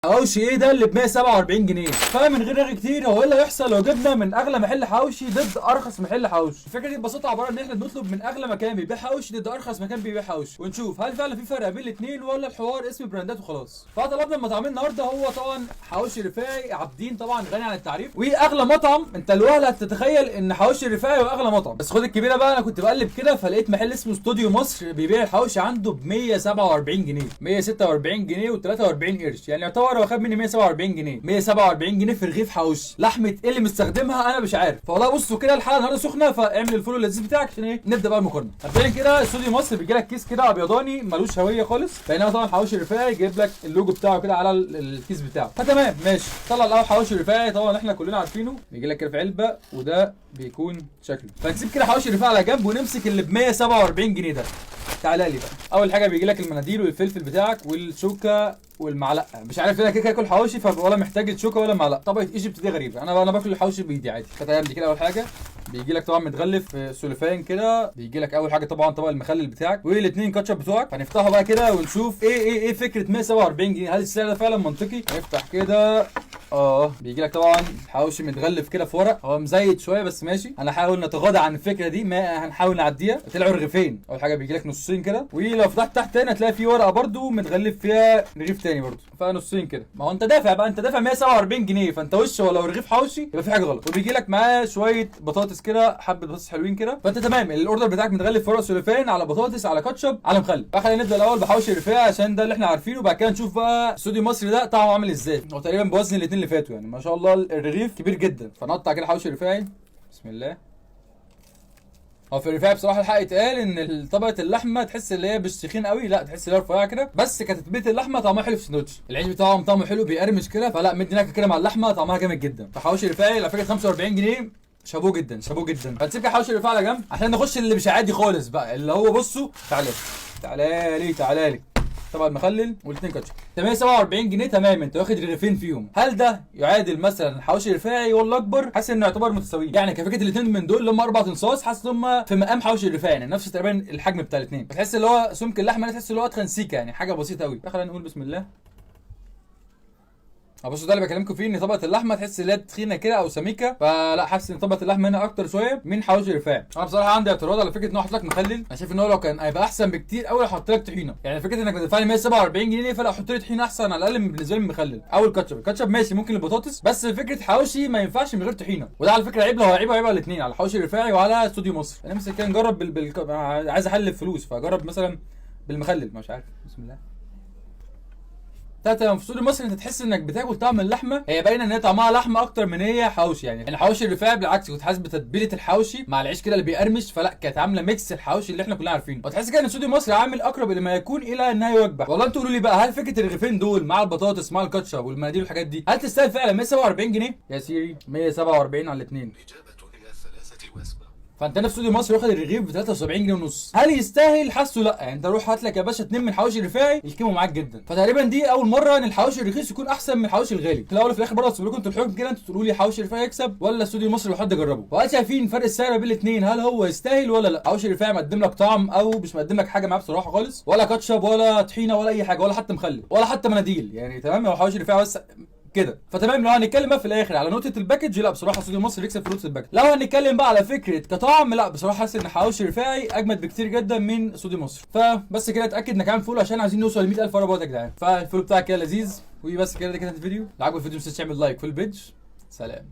حواوشي ايه ده اللي ب 147 جنيه؟ فمن غير رغي كتير، هو ايه اللي هيحصل لو جبنا من اغلى محل حواوشي ضد ارخص محل حواوشي؟ الفكرة دي ببساطة عبارة ان احنا بنطلب من اغلى مكان بيبيع حواوشي ضد ارخص مكان بيبيع حواوشي، ونشوف هل فعلا في فرق بين الاثنين ولا الحوار اسم براندات وخلاص. فطلبنا المطعمين النهارده هو طبعا حواوشي رفاعي عابدين، طبعا غني عن التعريف، واغلى مطعم. انت الوهله هتتخيل ان حواوشي رفاعي هو اغلى مطعم، بس خد الكبيرة بقى. انا كنت بقلب كده فلقيت محل اسمه استوديو مصر بيبيع الحواوشي عنده ب 147 جنيه، 146 جنيه و43 قرش، يعني يعتبر هو خد مني 147 جنيه. 147 جنيه في رغيف حواوشي، لحمه ايه اللي مستخدمها انا مش عارف. فوالله بصوا كده الحلقة النهارده سخنه، فاعمل ال follow اللذيذ بتاعك عشان ايه نبدا بقى المقارنة. مبدئيا كده استوديو مصر بيجي لك كيس كده ابيضاني ملوش هوية خالص، بينما طبعا حواوشي رفاعي جايب لك اللوجو بتاعه كده على الكيس بتاعه. فتمام ماشي. طلع الاول حواوشي رفاعي، طبعا احنا كلنا عارفينه، بيجي لك كده في علبة وده بيكون شكله. فنسيب كده حواوشي رفاعي على جنب ونمسك اللي ب 147 جنيه ده. تعالى لي بقى. اول حاجة بيجي لك المناديل والفلفل بتاعك والشوكه والمعلقه. مش عارف انا كده كده اكل حواوشي فولا محتاج الشوكة ولا معلقه. طبقه Egypt دي غريبة، انا باكل الحواوشي بايدي عادي. فتمام دي كده اول حاجة. بيجي لك طبعا متغلف في سوليفان كده، بيجي لك اول حاجة طبعا طبق المخلل بتاعك والاثنين كاتشب بتوعك. هنفتحه بقى كده ونشوف ايه فكرة 147 جنيه، هل السعر ده فعلا منطقي؟ نفتح كده. بيجي لك طبعا حواوشي متغلف كده في ورق، هو مزيت شوية بس ماشي، هنحاول نتغاضى عن الفكرة دي، ما هنحاول نعديها. طلعوا رغيفين، اول حاجة بيجي لك نصين كده، ولو فتحت تحت هنا هتلاقي في ورقة برده متغلف فيها رغيف تاني برده، فنصين كده. ما هو انت دافع بقى، انت دافع 147 جنيه، فانت وش ولو رغيف حواوشي يبقى في حاجة غلط. وبيجي لك معاه شوية بطاطس كده، حبه بطاطس حلوين كده. فانت تمام، ال order بتاعك متغلف في ورق سوليفان على بطاطس على كاتشب على مخلل. فخلينا نبدا الاول بحواوشي رفاعي عشان ده اللي احنا عارفينه، وبعد كده نشوف بقى استوديو مصر ده طعمه عامل ازاي. هو تقريبا بوزن الاثنين اللي فاتوا، يعني ما شاء الله الرغيف كبير جدا. فنقطع كده حواوشي رفاعي، بسم الله. هو في الرفاعي بصراحة الحق يتقال ان طبقه اللحمة تحس ان هي مش تخين قوي، لا تحس ان هي رفيعة كده، بس كتتبيله اللحمة طعمها حلو في السندوتش. العيش بتاعهم طعمه حلو بيقرمش كده، فلا مدي نكهة كده مع اللحمة طعمها جامد جدا. فحواوشي رفاعي على فكرة 45 جنيه، شابوه جدا شابوه جدا. فنسيب كده حواوشي رفاعي على جنب عشان نخش اللي مش عادي خالص بقى، اللي هو بصوا تعالى تعالى لي تعالى لي طبعا المخلل والاثنين كاتشب. 147 جنيه تمام، انت واخد رغيفين فيهم. هل ده يعادل مثلا حواوشي رفاعي ولا اكبر؟ حاسس انه يعتبر متساويين، يعني كفكرة الاثنين من دول اللي هم اربع تنصاص، حاسس ان هم في مقام حواوشي الرفاعي، يعني نفس تقريبا الحجم بتاع الاثنين. بتحس اللي هو سمك اللحمة تحس اللي هو اتخن سيكه، يعني حاجة بسيطة قوي. خلينا نقول بسم الله. بصوا ده اللي بكلمكم فيه، ان طبقه اللحمة تحس ان هي تخينة كده او سميكة، فلا حاسس ان طبقه اللحمة هنا اكتر شوية من حواوشي رفاعي. انا بصراحة عندي اعتراض على فكرة ان هو حاطط لك مخلل. انا شايف ان هو لو كان هيبقى احسن بكتير قوي لو حط لك طحينه، يعني فكرة انك بتدفع لي 147 جنيه فلا حط لي طحينه احسن على الاقل بالنسبة لي من المخلل او الكاتشب. الكاتشب ماشي ممكن البطاطس، بس فكرة حواوشي ما ينفعش من غير طحينه. وده على فكرة عيب، لو عيب عيب على الاثنين، على حواوشي رفاعي وعلى استوديو مصر. نمسك كده نجرب عايز احلل فلوس، فاجرب مثلا بالمخلل، مش عارف. بسم الله. تلاتة في سوق مصر انت تحس انك بتاكل طعم اللحمة، هي باينة ان هي طعمها لحمه اكتر من هي حواوشي. يعني الحواوشي الرفاعي بالعكس كنت حاسس بتتبيله الحواوشي مع العيش كده اللي بيقرمش، فلا كانت عامله mix الحواوشي اللي احنا كلنا عارفينه. وتحس كده ان استوديو مصر عامل اقرب لما يكون الى انها وجبة. والله انتوا قولوا لي بقى، هل فكرة الرغيفين دول مع البطاطس مع الكاتشب والمناديل والحاجات دي هل تستاهل فعلا 147 جنيه؟ يا سيري 147 على الاثنين. فانت نفس استوديو مصر واخد الرغيف ب 73 جنيه ونص، هل يستاهل؟ حاسه لا. يعني انت روح هات لك يا باشا اتنين من حواوشي الرفاعي الكيمو معاك جدا. فتقريبا دي اول مرة ان الحواوشي الرخيص يكون احسن من الحواوشي الغالي. في الاول وفي الاخر برضه هسيب لكم انتوا الحكم كده، انتوا تقولوا لي حواوشي الرفاعي يكسب ولا استوديو مصر لو حد جربه. وهل شايفين فرق السعر بين الاثنين؟ هل هو يستاهل ولا لا؟ حواوشي الرفاعي مقدم لك طعم او مش مقدم لك حاجة معاه بصراحة خالص، ولا كاتشب ولا طحينه ولا اي حاجة ولا حتى مخلل ولا حتى مناديل، يعني تمام. هو حواوشي الرفاعي بس كده. فتمام. لو هنتكلم بقى في الاخر على نقطة ال package، لا بصراحة استوديو مصر يكسب في نقطة ال package. لو هنتكلم بقى على فكرة كطعم، لا بصراحة حاسس ان حواوشي رفاعي اجمد بكتير جدا من استوديو مصر. فبس كده، اتاكد انك عامل follow عشان عايزين نوصل ل 100000 ورا بعض يا جدعان. فال follow بتاعك كده لذيذ. وبس كده، ده كده الفيديو. لو عجبك الفيديو ما تنساش تعمل like في ال page. سلام.